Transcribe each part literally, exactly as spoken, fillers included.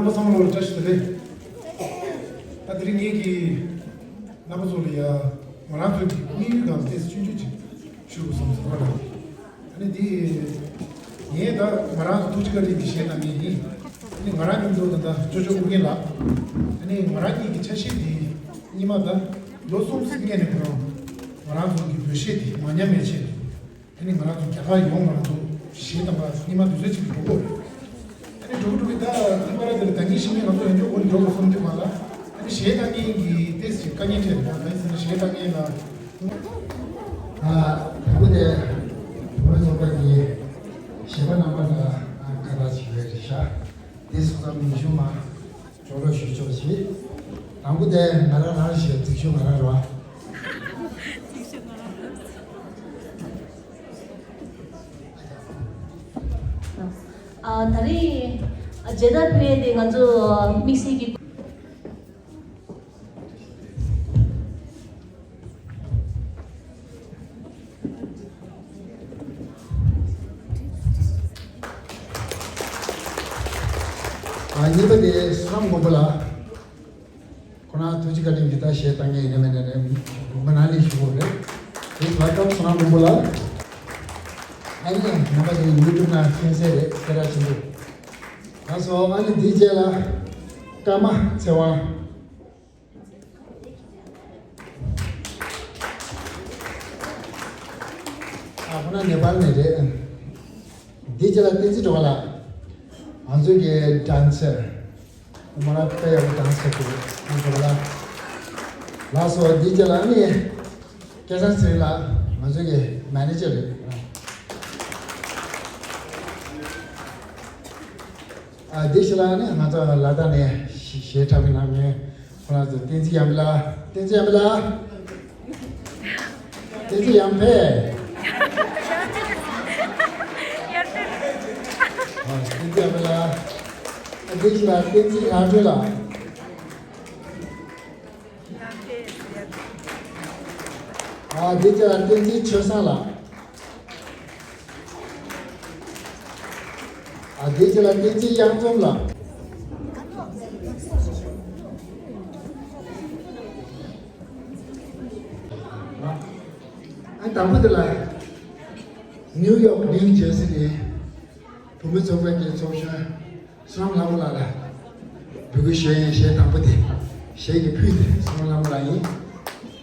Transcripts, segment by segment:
བསམ་བློ་ལ་བཀྲ་ཤིས་བདེ་ལེགས། ད་དེ་རིང་ངེད་ཀྱི་རྣམ་པ་ཚོ་ལ་ཡ་ང་རང་ཚོའི་གི་དམིགས་ཡུལ་དང་ཏོག་ཙམ་ཆུང་ཆུང་ཅིག་ཞུ་དགོས་བསམ་སོང་། ཨ་ནི་དེ་ངས་ད་ང་རང་ཐུགས་རྗེ་བཀའ་དྲིན་གྱི་གཞས་བཏང་མཁན་ཡིན། ཨ་ནི་ང་རང་མཉམ་དུ་ད་ལྟ་ཅོ་ཅོ་ཨོ་རྒྱན་ལགས། ཨ་ནི་ང་རང་གཉིས་ཀྱི་ཆ་ཤས་དེ་སྔོན་མ་ད་ལོ་གསུམ་ཙམ་སྔོན་ནས་ཁོ་རང་ང་རང་ཚོ་གི་བོད་གཞས་དེ་མ་ཉམས་པའི་ཆེད་དུ། ཨ་ནི་ང་རང་ཚོ་རྒྱ་གར་ཡོང་མ་རང་ཚོ་གཞས་བཏང་བ་སྔོན་མ་དུས་ཚོད་ཅིག་འགྲོ་གི་རེད། ཨ་ནི་འགྲོ་གི་འགྲོ་གི་ད་ཐེངས་མ་ར་དེར་ད་ཉིན་ཤི་མེད་ང་ཚོ་ཡོང་རྒྱུ་འོང་འགྲོ་དགོས་བསམ་དུས་མ་ལ། ཨ་ནི་གཞས་བཏང་མཁན་གྱི་ཏོག་ཙམ་དཀའ་ངལ་འཕྲད་རེད། ད་གང་ཡིན་ཟེར་ན་གཞས་བཏང་མཁན་ལ། ཨ་དང་པོ་དེ་བུ་མོ་ཚོགས་པ་གི་གཞས་པ་རྣམ་པ་ལ་ཁ་བརྡ་བྱེད་ཀྱི་ཡོད་རེད་ཤག་དེ་སོང་ཙང་མིང་གཞུང་མ་སྦྱོང་རོགས་ཞུ་ཆོག་ཞེས། དང་པོ་དེ་ང་རང་རང་གཞས་ཚིག་ཤོད་ང་རང་རོ། ཨ་ད་རེས་མཇལ་དར་ཕུལ་དེ་ང་ཚོ་དམིགས་བསལ་གྱི། ཨ་གཉིས་པ་དེ་བསོད་ནམས་མགོན་པོ་ལགས། ཁོ་རང་ཐུགས་རྗེ་བཀའ་དྲིན་གྱིས་ད་གཞས་བཏང་མཁན་ཡིན་ན་མིན་ན་རེད། ང་རང་ལས་ཞུ་དགོས་རེད། Please welcome བསོད་ནམས་མགོན་པོ་ལགས། ཨ་ནི་རྣམ་པ་དེ་ཡུ་ཊུབ་ནང་མཁྱེན་གསལ་རེད། སྐད་གྲགས་ཆེན་པོ། ལགས་སོ། ཨ་ནི་འདིའི་རྗེས་ལ་ཀརྨ་ཚེ་དབང་། ཨ་ཁོ་ན་ནེ་པཱལ་ནས་རེད། འདི་རྗེས་ལ་བསྟན་འཛིན་སྒྲོལ་དཀར་ལགས། ང་ཚོའི་གི་ཌན་སར། ཁོ་མོ་རང་དཔེ་ཡག་པོ་ཌན་སར་ཞིག་རེད། ཨ་སྒྲོལ་དཀར་ལགས། ལགས་སོ། འདི་རྗེས་ལ་ནི་སྐལ་བཟང་ཚེ་རིང་ལགས། ང་ཚོའི་གི་མེ་ནེ་ཇར་རེད། ཨ་འདི་ཞིག་ལ་ནི་ང་ཚོ་ལ་དྭགས་ནས་གཞས་འཁྲབ་པའི་ནང་ནས་ཁོ་རང་ཚོ་བསྟན་འཛིན་ཡར་འཕེལ་ལགས། བསྟན་འཛིན་ཡར་འཕེལ་ལགས། བསྟན་འཛིན་ཡར་འཕེལ། ཨ་བསྟན་འཛིན་ཡར་འཕེལ་ལགས། ཨ་འདི་ཞིག་ལ་བསྟན་འཛིན་ལྷ་སྒྲོན་ལགས། ཨ་འདི་ཞིག་ལ་བསྟན་འཛིན་ཆོས་བཟང་ལགས། ཨ་དེ་རྗེས་ལ་བསྟན་འཛིན་གཡང་འཛོམས་ལགས། ཨ་དང་པོ་དེ་ལ་ནིའུ་ཡོག་ནིའུ་ཇར་སི་ནས་བུ་མོ་ཚོགས་པའི་གི་ཚོགས་གཞོན་བསོད་ནམས་ལྷ་མོ་ལགས་ལ་འབོད་སྐུལ་ཞུ་ཡས་གཞས་དང་པོ་དེ་གཞས་ཀྱི་ཕུད་དེ་བསོད་ནམས་ལྷ་མོ་ལགས་ཡིན།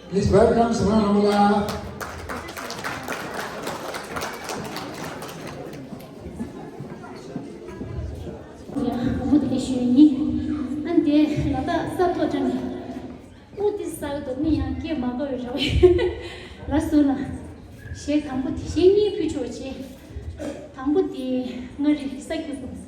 Please welcome བསོད་ནམས་ལྷ་མོ་ལགས། ཡ་བུ་མོ་དེ་ག་ཞུ་ཡིན། ཨ་འདི་ལ་དྭགས་ས་ཐོག་དྲན་ནས་དབུ་དེ་ས་གི་དོ་མི་ཡང་སྐད་མ་གོ་བའི་ར་བའི་ལ་སུ་ལ་གཞས་དང་པོ་དེ་གཞས་གཉིས་ཕུལ་ཆོག་བྱས། དང་པོ་དེ་ང་རེ་ས་ཁྱུ་གོ།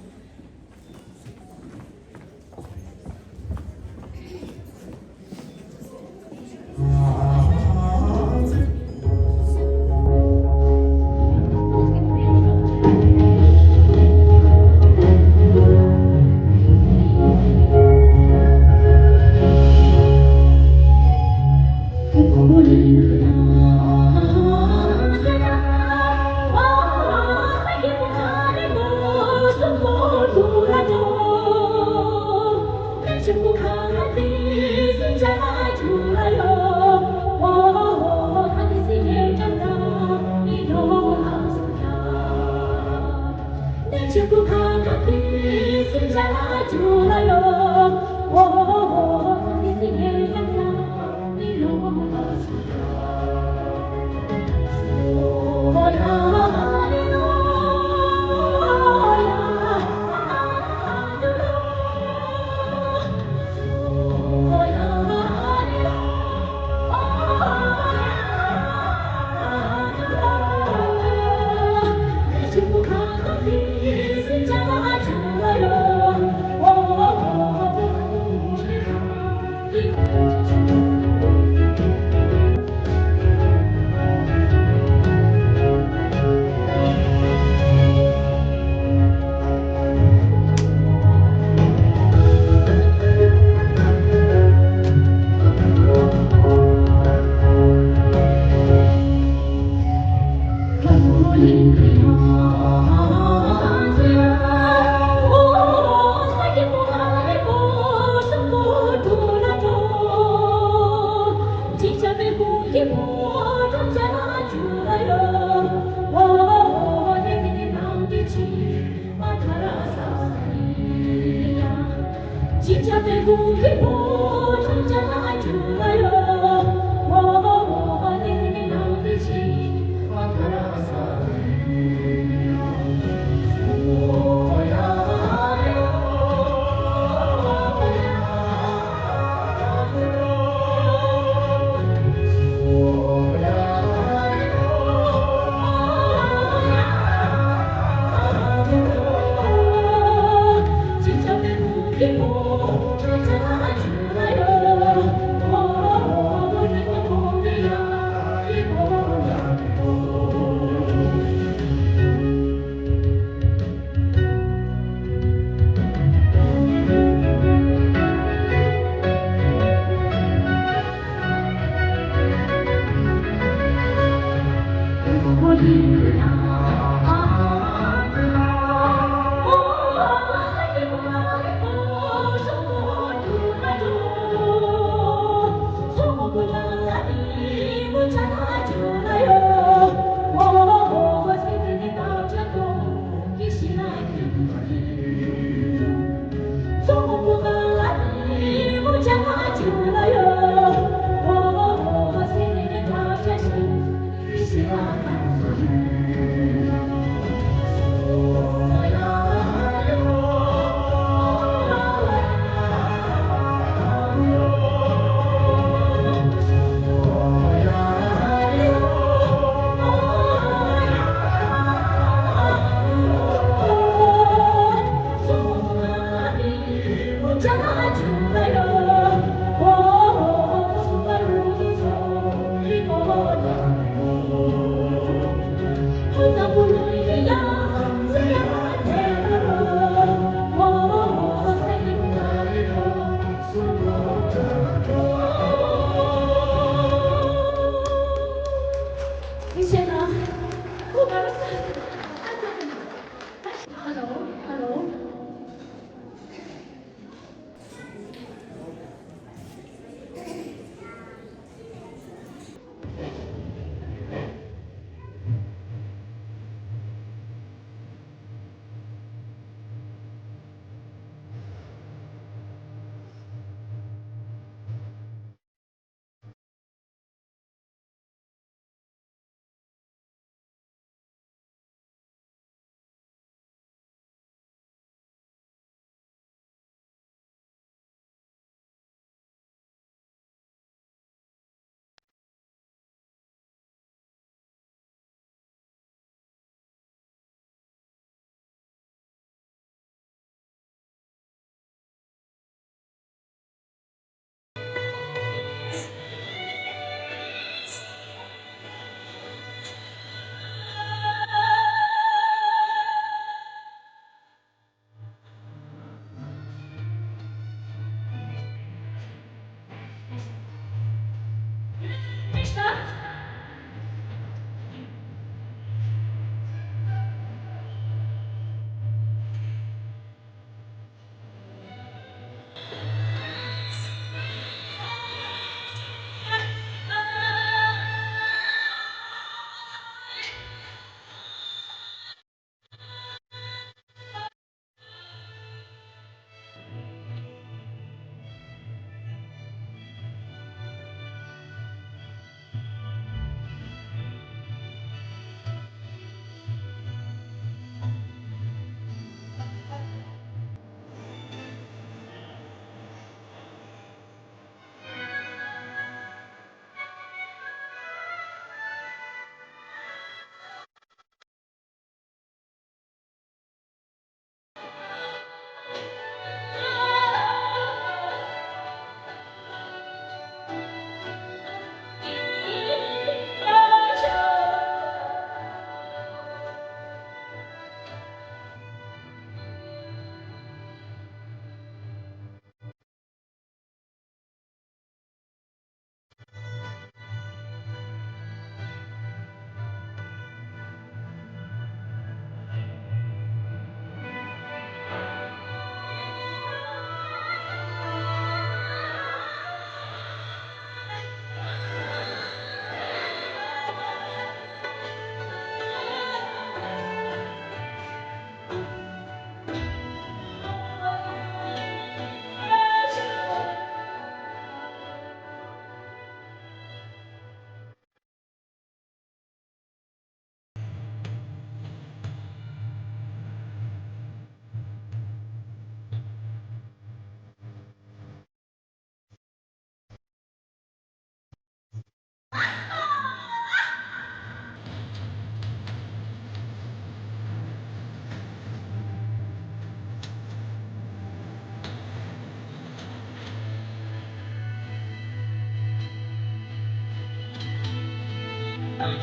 ཨ།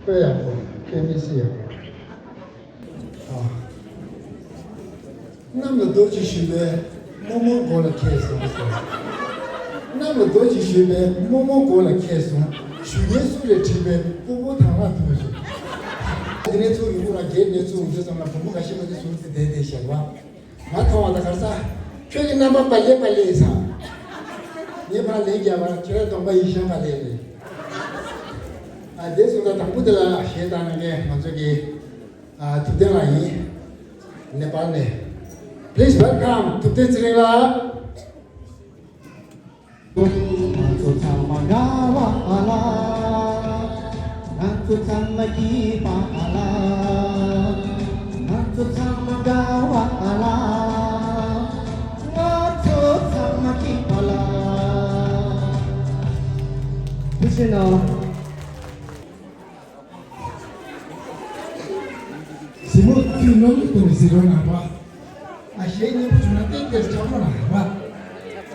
དཔེ་ཡག་པོ། དཔེ་མི་སྲིད་ཡག་པོ། ཨ། གནམ་ལ་རྡོ་གཅིག་གཞུས་པས་རྨོ་མོ་མགོ་ལ་ཁེལ་སོང་ཟེར། གནམ་ལ་རྡོ་གཅིག་གཞུས་པས་རྨོ་མོ་མགོ་ལ་ཁེལ་སོང་། གཞུ་རྒྱལ་སུ་རེད་དྲིས་པས་སྤོ་བོ་དང་བླངས་ཐུག་ཟེར། དེ་ནས་ཚུར་ཡོང་ཁོ་རང་སྒེར་ནས་ཚུར་ཡོང་དུས་ཙམ་ལ་བུ་མོ་འགའ་ཤས་མ་གཏོགས་ཟུར་དུ་བསྡད་བསྡད་བཞག་པ། ང་མཐོང་བ་དང་གར་ས། ཁྱོད་ཀྱི་རྣམ་པ་པ་ལེ་པ་ལེ་ཡིན་ས། ངས་ཕར་ལན་བརྒྱབ་པ། ཁྱོད་གདོང་པ་ཡིན་ཤང་པ་ལེ་རེད། ཨ། དེ་སོང་ཙང་དང་པོ་དེ་ལ་གཞས་བཏང་མཁན་ང་ཚོ་གི། ཨ། ཐུབ་བསྟན་ལགས་ཡིན། ནེ་པཱལ་ནས། Please welcome ཐུབ་བསྟན་ཚེ་རིང་ལགས། ང་ཚོ་ཚང་མ་དགའ་བ་ཨ་ལ། ང་ཚོ་ཚང་མ་སྐྱིད་པ་ཨ་ལ། ང་ཚོ་ཚང་མ་དགའ་བ་ཨ་ལ། ང་ཚོ་ཚང་མ་སྐྱིད་པ་ལ། ཐུགས་རྗེ་གནང་། གཟིགས་མོ་ཁྱོད་སྣང་མེད་དུ་གཟིགས་རོགས་གནང་བ། ཨ། གཞས་སྙན་པོ་བྱུང་ན་ཏན་ཏན་ཆགས་རོགས་གནང་བ།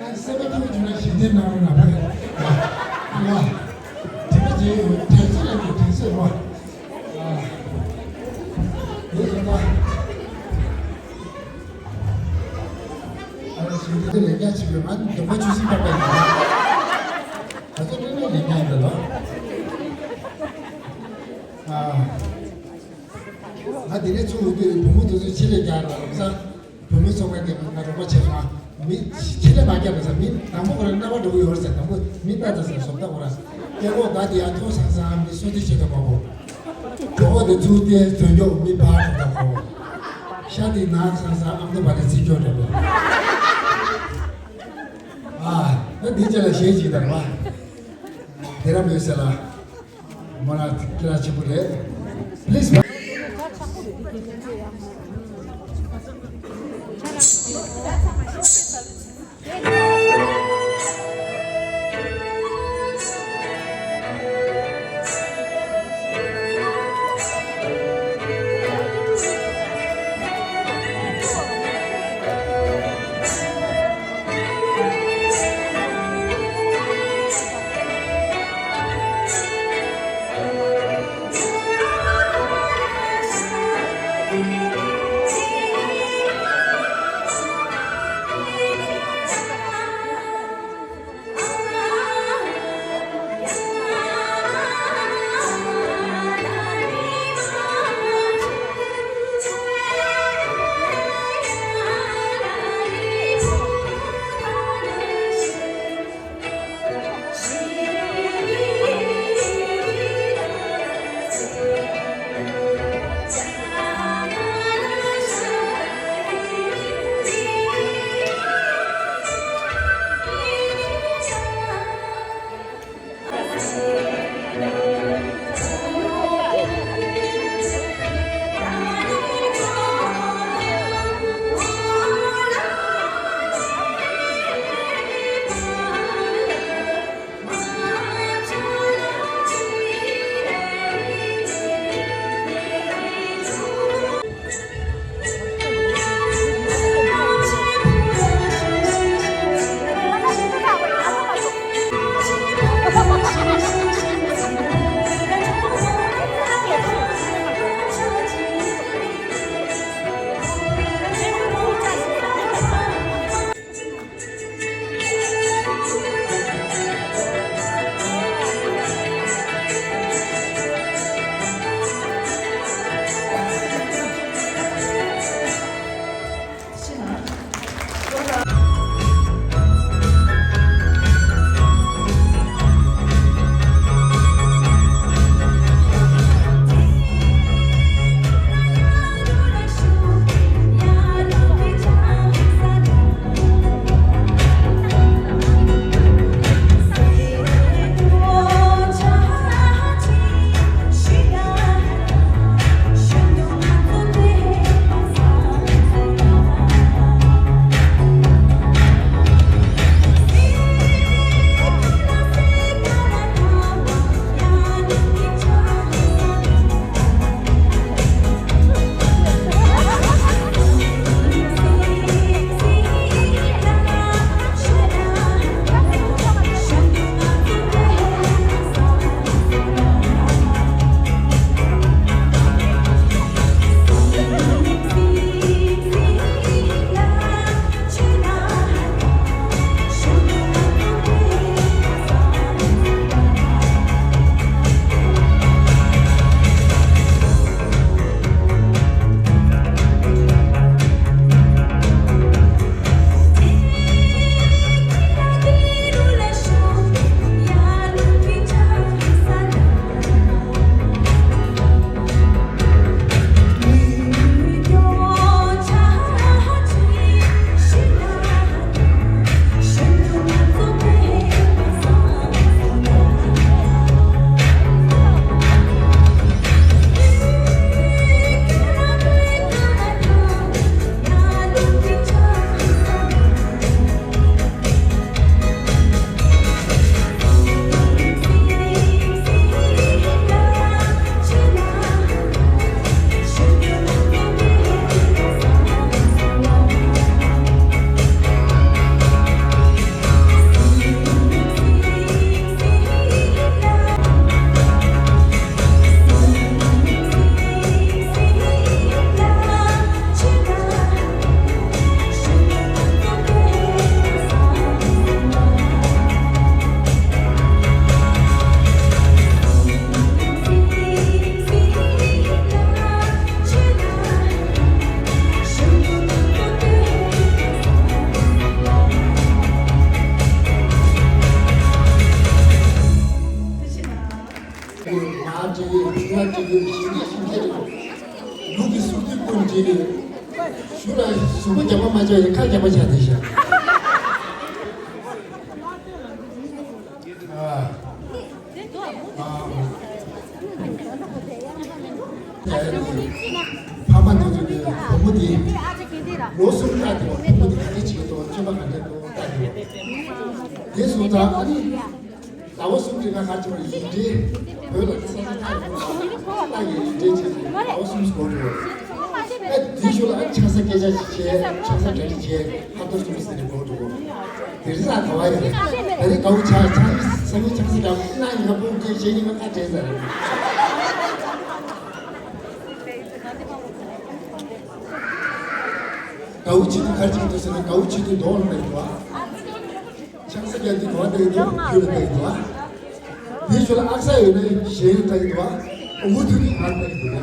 ཨ། སེམས་པ་སྐྱིད་པོ་བྱུང་ན་ཞལ་འདེབས་གནང་རོགས་གནང་བ། ཨ། དྲན་པ་བརྗེད་ཡོད། དྲན་གསོ་ལ་ཡོད། དྲན་གསོ་རོགས། ཨ། ཡོད་རེད་པ། ཨ་ལ་ཞལ་འདེབས་ལས་ཀ་བྱེད་པའི་ང་འདོན་པ་ཆུ་སྲིན་པ་པ་ཡིན། ང་ཚོ་སྤྲོ་བའི་ལས་ཀ་ཡིན་པ་ལ། ཨ། ང་དེ་ནས་ཚུར་འོང་དུས་བུ་མོ་དེ་ཚོས་ཆེད་ལས་རྒྱག་རོགས་ལབ་ས། བུ་མོའི་ཚོགས་པ་དེ་ང་རོགས་པ་བྱས་སོང་། ཨ། མི་ཆེད་ལས་མ་རྒྱག་པ་ས། མི་དང་པོ་ཁོ་རང་རྣ་བ་འགྲོ་གི་ཡོད་རེད་ཟེར། དང་པོ་མི་ལྟ་ད་ཟེར། བཟོ་ལྟ་ཁོ་རང་སྐད་འགོག་དགའ་དེ་ཡང་མཐོང་སང་སང་མི་སོ་དེ་བྱེད་ཐུབ་པ་བོ། གྲོགས་པོ་དེ་ཚུར་བལྟས་དོན་འགྱོག་མི་ཕར་འགྲོ་ད་ཁོ། ཤ་དེ་ནག་སང་སང་ཨ་མདོ་བ་དེ་རྩིས་སྐྱོར་འགྲོ་བ། ཨ། ད་འདི་ཅག་ལ་གཞས་ཅིག་དང་བ། དེ་ར་མོས་ཟེར་ལ། མོ་ལ་སྐད་ཆ་ཆེན་པོ་རེད། Please། མ་བྲིས་ཡོད། ཆུ་ལ་བྲིས་ཡོད། ཞིང་ལས་ཞིང་ཆེད་དུ་ལུག་གི་སུག་ཏུ་ཀུན་བྲིས་ཡོད། ཞུ་ལ་གཟུགས་པོ་རྒྱབ་པ་མ་བྱས་ཡིན། ཁ་རྒྱབ་པ་བྱས་ཏེ་བཞག་ཨ། ཨ། ཕ་མ་འདི་ཚོ་གི་བུ་མོ་འདི་ལོ་གསུམ་ལྷག་གི་བུ་མོ་འདི་ག་འདྲ་བྱེད་དོ། སྐྱེས་པ་ག་འདྲ་འདུག་ལྟ་གི་ཡོད། དེ་སོང་ཙང་ཨ་ནི། ཟླ་བ་གསུམ་རིང་ང་ཁ་ཆུང་ཡིན་གྱི། བོད་ལ་ས་ཆ་ཐག་རིང་བ་ལ་ཡིན་འདྲེ་བྱས་ནས་ཟླ་བ་གསུམ་འགོར་འགྲོ། ཨ་དེའི་ཤུལ་ལ་ཨ་ཆང་ས་སྐད་ཆ་ཞིག་བྱས། ཆང་ས་གྲ་སྒྲིག་བྱས། ཁ་ཐོར་གསུམ་ཟེར་ནས་འགོར་འགྲོ། དེ་རིང་ལ་ག་བ་ཡོད་རེད། ད་རེས་དགའ་བོ་ཆགས། ཆང་སང་ཉིན་ཆང་ས་འདྲ་པོ་གནང་ཡིན་ན་སྤུན་ཀྱག་གཞན་གཉིས་ཀ་ཁ་བྲལ་ས་རེད། དགའ་བོ་ཆེད་དུ་ག་རེ་བྱེད་ཀྱི་འདུག་ཟེར་ན། དགའ་བོ་ཆེད་དུ་མདོག་ལ་བལྟ་གི་འདུག་ཨ། ཆང་ས་རྒྱག་དུས་ག་བ་བལྟ་གི་འདུག་རྒྱུ་ལ་བལྟ་གི་འདུག་ཨ། དེའི་ཤུལ་ལ་ཨག་ས་ཡོད་ན་གཞན་ལ་བལྟ་གི་འདུག་ཨ། འུ་ཐུག་གི་ང་ལ་བལྟ་གི་འདུག་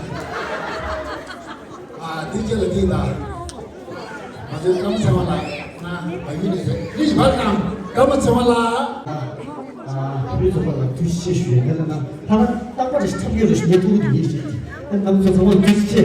ཨ། དེའི་རྗེས་ལ་དེ་ད་ང་ཚོའི་ཀརྨ་ཚེ་དབང་ལགས་ན་བ་ཡུལ་ནས་རེད། རེད་བ་དང་། ཀརྨ་ཚེ་དབང་ལགས། ཨ། ཨ། བོད་ཚོགས་པ་ལ་ཐུགས་རྗེ་ཆེ་ཞུ་ཡས་ལ་ན། ད་ང་རྟག་པར་ཞིག་ཐབས་ཡོད་རེ་ཞིག་མེད་ཐུག་གི་འདུག་ཡིན་ཞིག་ཨ། ཀརྨ་ཚེ་དབང་ལ་ཐུགས་རྗེ་ཆེ།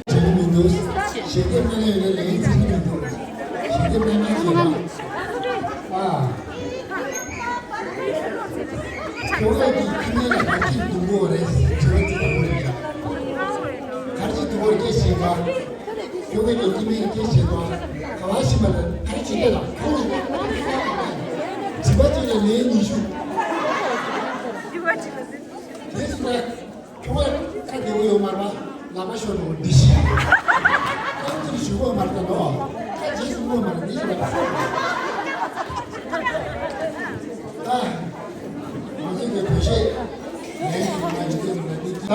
བྱེད་ཀྱི་མི་འདུག་ཞེ་ཀའི་སྨན་ལས་ཡོད་ན་ལས་འཛིན་གྱི་མི་འདུག་ཞེ་ཀའི་སྨན་ལས་ཡོད་ན། ཨ། ཁྱོད་རང་གི་ཁྱིམ་ནང་ལ་ག་ཚོད་སྡུག་པོ་རེད། དྲི་བ་དེ་དང་པོ་རེད་ཤག་ག་ཚོད་སྡུག་པོ་རེད་ཤེས་པ། ཁྱོད་རང་གི་ཁྱིམ་ནང་སྐད་ཆ་བཤད་དང་། ག་བ་ཤི་མ་རེད། ག་རེ་བྱེད་ཀྱི་ལ་ཁོང་གི་དྲི་བ་དེ་ལ་ལན་ཉི་ཤུ། དེ་སོང་ན། ཁྱོད་ཁ་བདེ་བོ་ཡོད་མ་རེད་པ། ལག་པ་ཤོར་འགྲོ་འདི་ཤི། ཁྱོད་ཚོས་ཞུ་གོ་མ་རེད་ད་ནོ། ད་ང་ཚོའི་གི་བོད་གཞས་ལས་ཀྱི་ང་ཚོའི་གི་ད་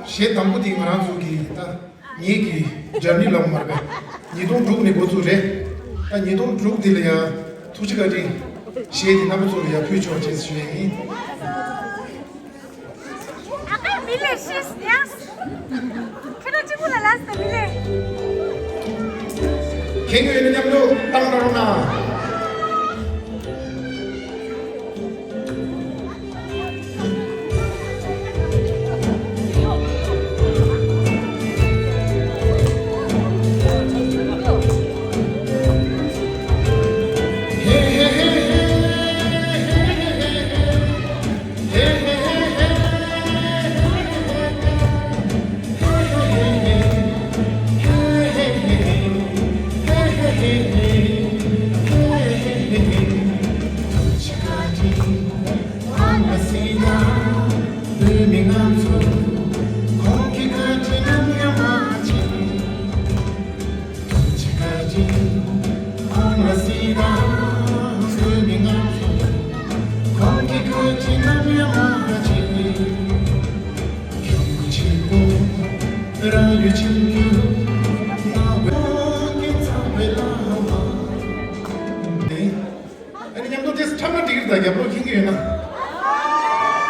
གཞས་དང་པོ་དེ་ང་རང་ཚོ་གི་ད་ངེད་ཀྱི་འཇར་ནི་ལབ་མ་རེད་པས། ཉིས་སྟོང་དྲུག་ནས་འགོ་བཙུགས་རེད། ད་ཉིས་སྟོང་དྲུག་འདི་ལ་ཡང་ཐུགས་རྗེ་བཀའ་དྲིན་གཞས་དེ་རྣམ་པ་ཚོ་ལ་ཡང་ཕུལ་ཆོག་ཅེས་ཞུ་ཡས་ཡིན། ཨ་ཁ་མི་ལས་ཤེས་ཡ། ཁྱེད་རང་གཅིག་པུ་ལ་ལ་ཟེར་མི་ལས། ཁྱེད་ཉིད་ཡོད་ན་མཉམ་དུ་བཏང་རོགས་གནང་། ཨ་ནི་མཉམ་དུ་དེ་འཁྲབ་ན་འགྲིག་གི་རེད། ད་རྒྱབ་ལོགས་མཁྱེན་གྱི་ཡོད་ན།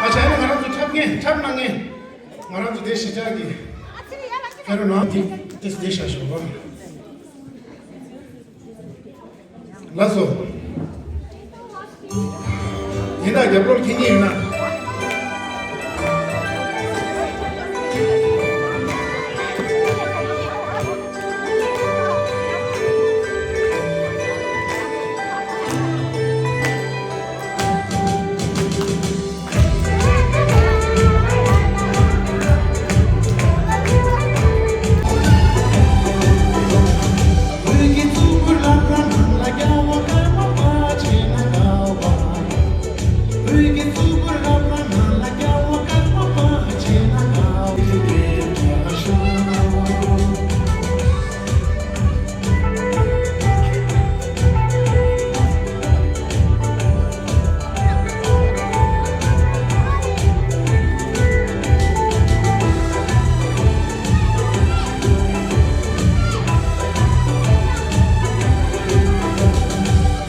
ཨ་ཆ་ཡིན་ན་ང་རང་ཚོ་འཁྲབ་མཁན་འཁྲབ་གནང་མཁན་ང་རང་ཚོ་དེ་གཞིས་ཆགས་ཀྱི་ཕེ་རོ་ནང་དེ་དེ་དེ་ཤ་ཞོག་ལ། ལགས་སོ། ཡིན་ན་རྒྱབ་ལོགས་མཁྱེན་མཁན་ཡོད་ན།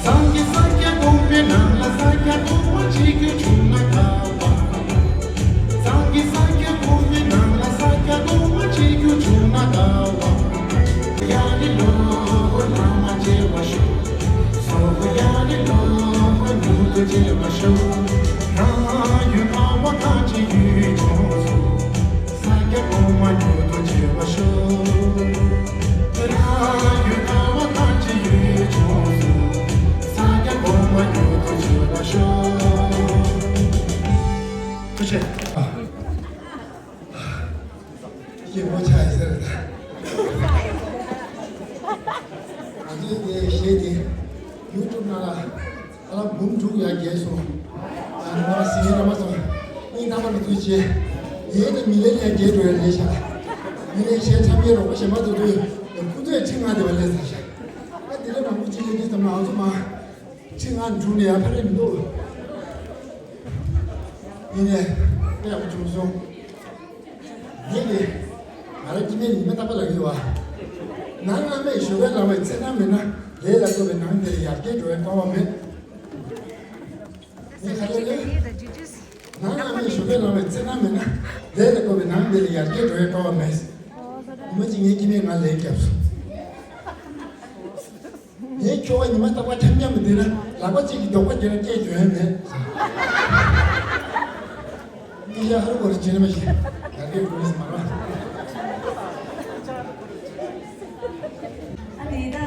སངས་རྒྱས་ས་སྐྱ་གོང་མའི་ནང་ལ་ས་སྐྱ་གོང་མ་བྱེད་རྒྱུ་བྱུང་ན་དགའ་བ། སངས་རྒྱས་ས་སྐྱ་གོང་མའི་ནང་ལ་ས་སྐྱ་གོང་མ་བྱེད་རྒྱུ་བྱུང་ན་དགའ་བ། ཡ་ནི་ལོ་བླ་མ་མཇལ་བར་ཤོག་སོགས་ཡ་ནི་ལོ་མྱུར་དུ་མཇལ་བར་ཤོག་རང་ཡུལ་ཁམས་པ་གངས་ཅན་ཡུལ་ལྗོངས་སུ། ས་སྐྱ་གོང་མ་མྱུར་དུ་མཇལ་བར་ཤོག་རང་ཡུལ་ཁམས་པ་གངས་ཅན་ཡུལ་ལྗོངས་སུ། ས་སྐྱ་གོང་མ་མྱུར་དུ་མཇལ་བར་ཤོག་ཐུགས་རྗེ་ཆེ། སྐྱེ་བོ་ཆ་ཡི་ཟེར། ང་ཚོའི་དེ་གཞས་དེ་ཡུ་ཊུབ་ནང་ལ་ཨ་ལ་འབུམ་དྲུག་ཡར་རྒྱས་སོང་། ཨ་ནི་ང་སེང་གེ་བླ་མ་ཚོ་སྙིང་ཐག་པ་ནས་ཐུགས་རྗེ་ཆེ། ཡས་དེ་མི་ལས་ལས་རྒྱས་འགྲོ་ཡ་ལས་ཤག་མི་ལས་གཞས་འཁྲབ་མཁན་རོགས་པ་གཞན་པ་ཚོ་ཚོས་ཁོ་ཚོས་ཁྲི་ལྔ་དེ་བ་ལས་ཟེར་ཤག་ཨ་དེ་ལས་མང་པོ་ཅིག་ལས་རྒྱས་ཙམ་ལ་ང་ཚོ་མ། ཁྲི་ལྔ་འགྲུབ་ནས་ཡར་ཕེབས་རེད་མི་འདུག་ཡིན་ནའི་དཔེ་ཡག་པོ་བྱུང་སོང་། འདི་ནི་ང་རང་སྐྱེ་དམན་ཉི་མ་རྟག་པ་ལ་ཡོད་བ། ནང་སྔ་མས་ཞོགས་ཀས་ལངས་པའི་ཚེ་ན་མེད་ན་ལས་ལ་བཀོད་པའི་ནང་དེར་ཡར་རྒྱས་འགྲོ་བའི་སྐལ་བ་མེད། ངས་ག་རེ་ལབ། ནང་སྔ་མས་ཞོགས་ཀས་ལངས་པའི་ཚེ་ན་མེད་ན་ལས་ལ་བཀོད་པའི་ནང་དེར་ཡར་རྒྱས་འགྲོ་བའི་སྐལ་བ་མེད། ཉི་མ་གཅིག་ངའི་སྐྱེ་དམན་ང་ལས་བརྒྱབ་སོང་། ངའི་ཁྱོ་ག་ཉི་མ་རྟག་པར་འཁྱམ་འཁྱམ་མི་བསྡད་ན་ལག་པ་གཅིག་གིས་རྡོག་པ་བརྒྱབ་ན་སྐད་འཇོན་མེད། ངས་ཡ་ཧར་བོར་བྱེད་ན་མ་ཤེས། ཡར་རྒྱས་འགྲོ་ནས་མ་ར། ཨ་ནི་ད་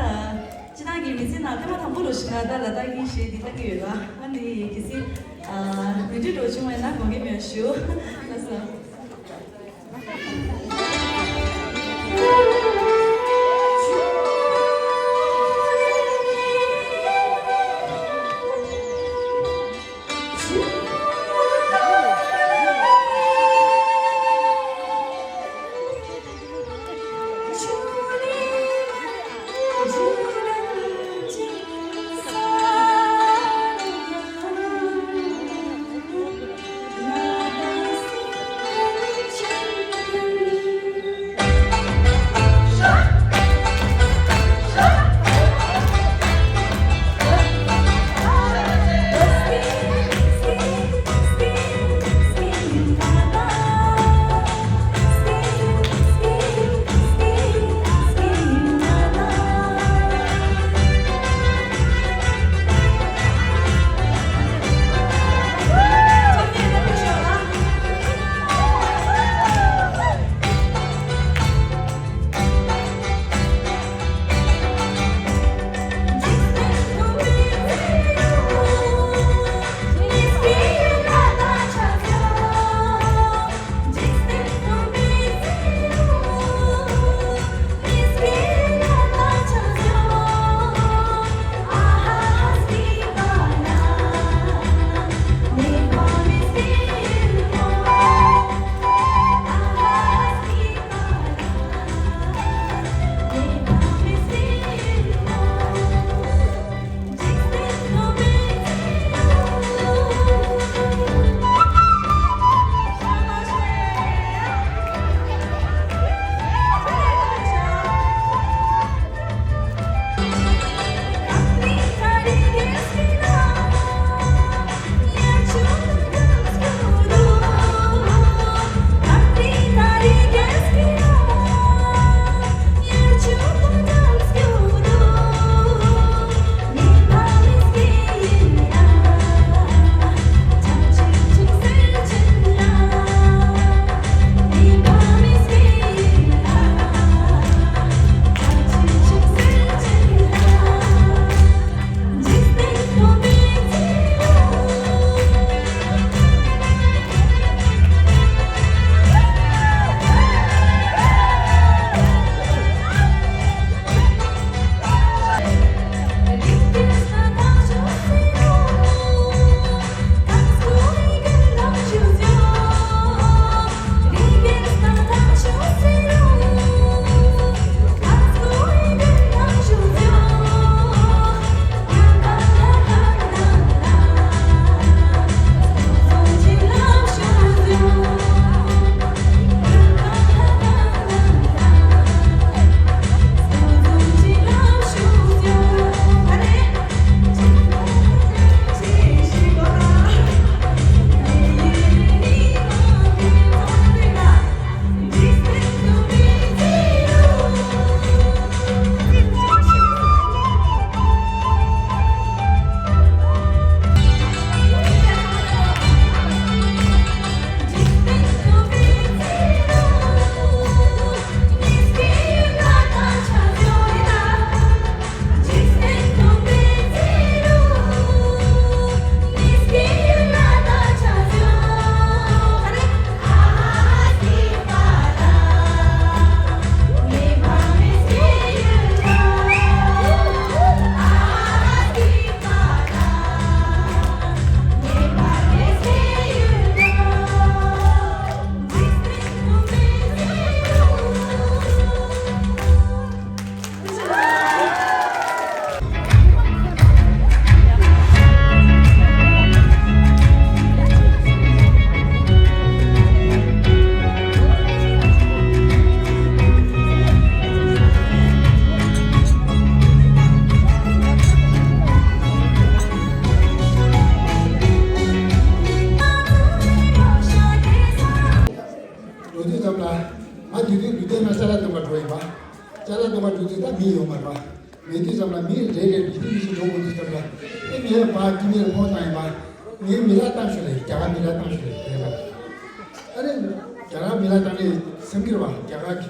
སྤྱིར་བཏང་གི་མི་ཚེ་ནང་ཐེངས་མ་དང་པོ་རུ་ཞིག་ན་ད་ལ་དྭགས་ཀྱི་གཞས་འདི་ལྟ་གི་ཡོད་ལ། ཨ་ནི་གལ་སྲིད་ཨ་མི་འདྲི་འགྲོ་བྱུང་བས་ན་དགོངས་འགལ་མེད་ཞུ། ལགས་སོ། དེ་ད་མི་ཡོད་མ་རེད་པ། མེད་དུས་ཙམ་ལ་མི་རེ་རེ་མི་ཚེ་མི་ཚེ་འགྲོ་དགོས་དུས་ཙམ་ལ་ཨེ་མི་ལ་ཕར་དཀྲིས་མེད་ལ་ཕོག་བཏང་ཡིན་པ། ངའི་མི་ལ་བཏང་ཞུ་ལ་རྒྱ་གར་མི་ལ་བཏང་ཞུ་ལ་རེད་པ། ཨ་ནི་རྒྱ་གར་མི་ལ་བཏང་ནས་སེམས་ཀྱི་རེད་པ། རྒྱ་གར་གྱི་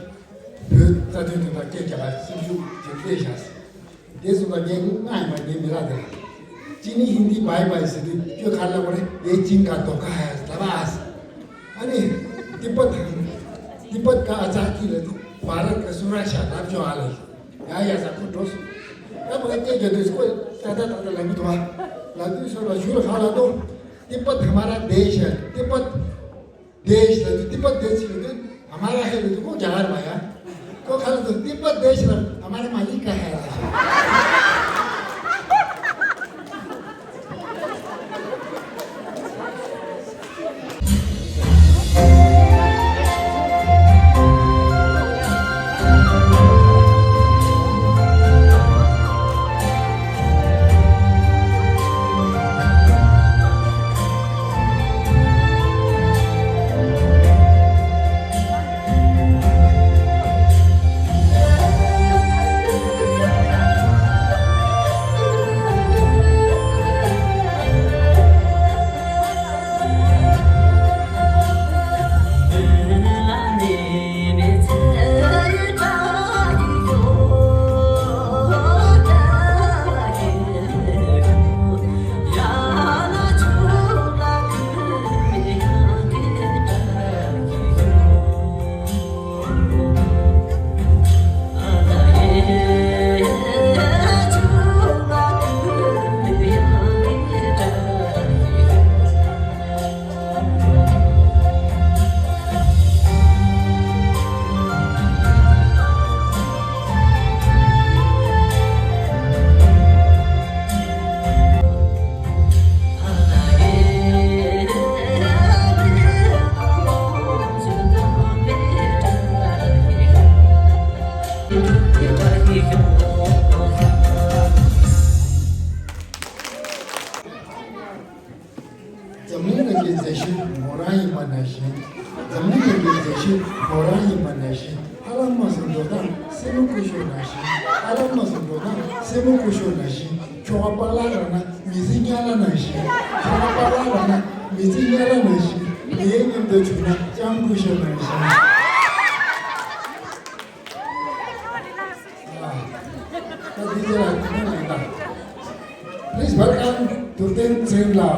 བོད་རྩ་དོན་དོན་དག་སྐད་རྒྱ་གར་སེམས་ཤུགས་དེ་སླེབས་བཞག་སོང་། དེ་སོང་ཙང་ངས་སྔགས་ཡིན་པ་ངའི་མི་ལ་དེ་ལ། ཅི་ནི་ཧིན་དི་བྷའི་བྷའི་ཟེར་དུས་ཁྱོད་ག་ལ་བ་རེད་དེ་ཅིང་ག་དོ་ག་ཧ་ལ་བ་ཨ་སི། ཨ་ནི་ཏི་པ་ཐང་། ཏི་པ་ཀ་ཨ་ཙ་ཀི་ལ་དུ་བྷ་ར་ཀ་སུ་ར་ཤ་ལབ་ཅོ་ཨ་ལ་ཡ་ཡ་ས་ཁོ་འགྲོ་སོང་། ད་བ་ཀ་སྐད་རྒྱ་དུས་ཁོ་ཏ་ཏ་ཏ་ཏ་ལབ་གི་འདུག་ཨ། ལབ་དུས་སོ་ལ་ཞུ་ལ་ཧ་ལ་དོ། ཏི་པ་ཐ་མ་ར་དེ་ཤ་ཏི་པ། देश ल तिब्बत देश ल हमारा है ल को क्या बात आया। को खाली तो तिब्बत देश ल हमारा मालिक का है। འཛམ་གླིང་ལ་གི་མཛེས་ཤོས་མོ་རང་ཡིན་པ་ནང་བཞིན། འཛམ་གླིང་ལ་གི་མཛེས་ཤོས་མོ་རང་ཡིན་པ་ནང་བཞིན། ཧ་ལམ་མ་སོང་འགྲོ་སྟངས་སེན་མོ་ཀུ་ཤོ་ནང་བཞིན། ཧ་ལམ་མ་སོང་འགྲོ་སྟངས་སེན་མོ་ཀུ་ཤོ་ནང་བཞིན། ཁྱོ་ག་པཱ་ལགས་རང་ན་མི་ཚེ་ཉག་ལ་ནང་བཞིན། ཁྱོ་ག་པཱ་ལགས་རང་ན་མི་ཚེ་ཉག་ལ་ནང་བཞིན། ངའི་མཉམ་དུ་བྱུང་ན་ལྕམ་ཀུ་ཤོ་ནང་བཞིན། ད་འདི་ཚོ་ལ་ཐུགས་སྣང་ཡིན་ད། Please welcome Turten Tsenla.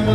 ཨོ་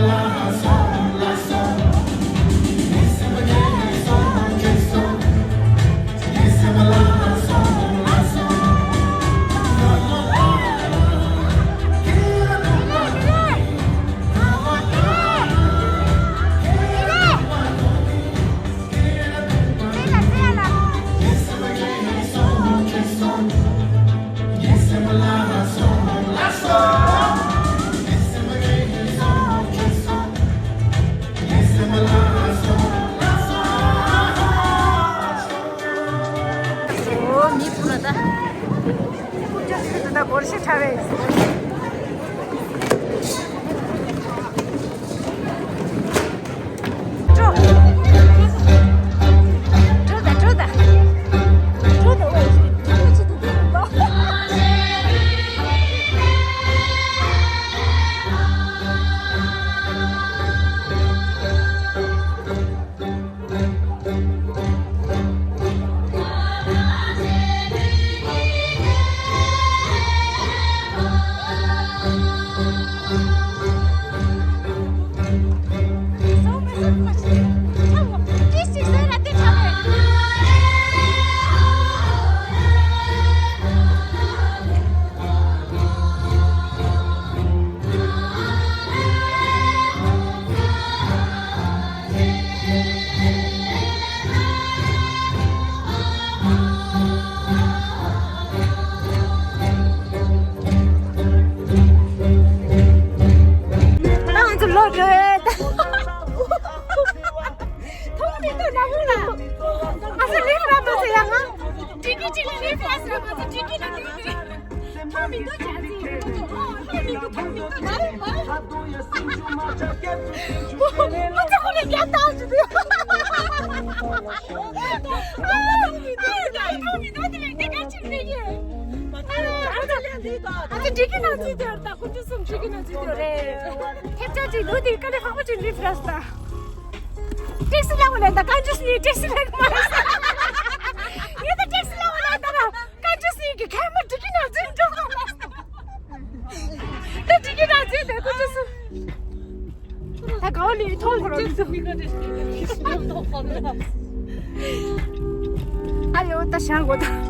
མི་བུ་ལ་ད། ད་སྒོར་ཤི་ཁྲ་བས། འགྲོ། འགྲོ་ད་འགྲོ་ད། འགྲོ་ད་ཝེ། འགྲོ་ཅི་ད་འགྲོ་ད། ང་ཚོ་ལོག་འགྲོ་ཡས། མཐོང་མི་འདུག་ན་བུ་ལ། ང་ཚོ་ལིབ་ར་མ་ཚོ་ཡང་ང་། ཏི་ཀི་ཏི་ལིབ་ར་ཟེར་ང་ཚོ་ཏི་ཀི་ལ་ཏི་ཀི། མཐོང་མི་འདུག་ཅག་ཅིག་མཐོང་མི་འདུག་མཐོང་མི་འདུག་མ་རེད་མ་རེད། ཨ་ཙི་ཁོ་ལས་རྒྱ་བཏང་ཞུ་དུས། མཐོང་མི་འདུག་དེ་ལས་དེ་ག་ཅིག་ལས་ཡོད། ཨ་ཙི་འགྲིག་གི་ན་ཚིག་དེ་རེད་ད་ཁོ་ཚོ་གསུམ་འགྲིག་གི་ན་ཚིག་དེ་རེད། ཐེབས་ཆག་ཅིག་འདུག་དེ་དཀའ་ལས་ཁག་པོ་ཅིག་འགྲིག་རེད་ད། ཏེག་སི་ལ་བ་ལས་ད་ག་ཅིག་ནི་ཏེག་སི་ལ་མ་རེད། ངས་ད་ཏེག་སི་ལ་བ་ལས་ད་ར། ཀན་ཅི་སི་གི་ཁལ་མ་འགྲིག་གི་ན་ཚིག་འགྲོ་ག་མ། ད་འགྲིག་གི་ན་ཚིག་དེ་ཁོ་ཚོ་སུ། ད་ག་བ་ལི་མཐོང་གོ་རོ། ཨ་ཡོ་ད་ཤང་གོ་ད།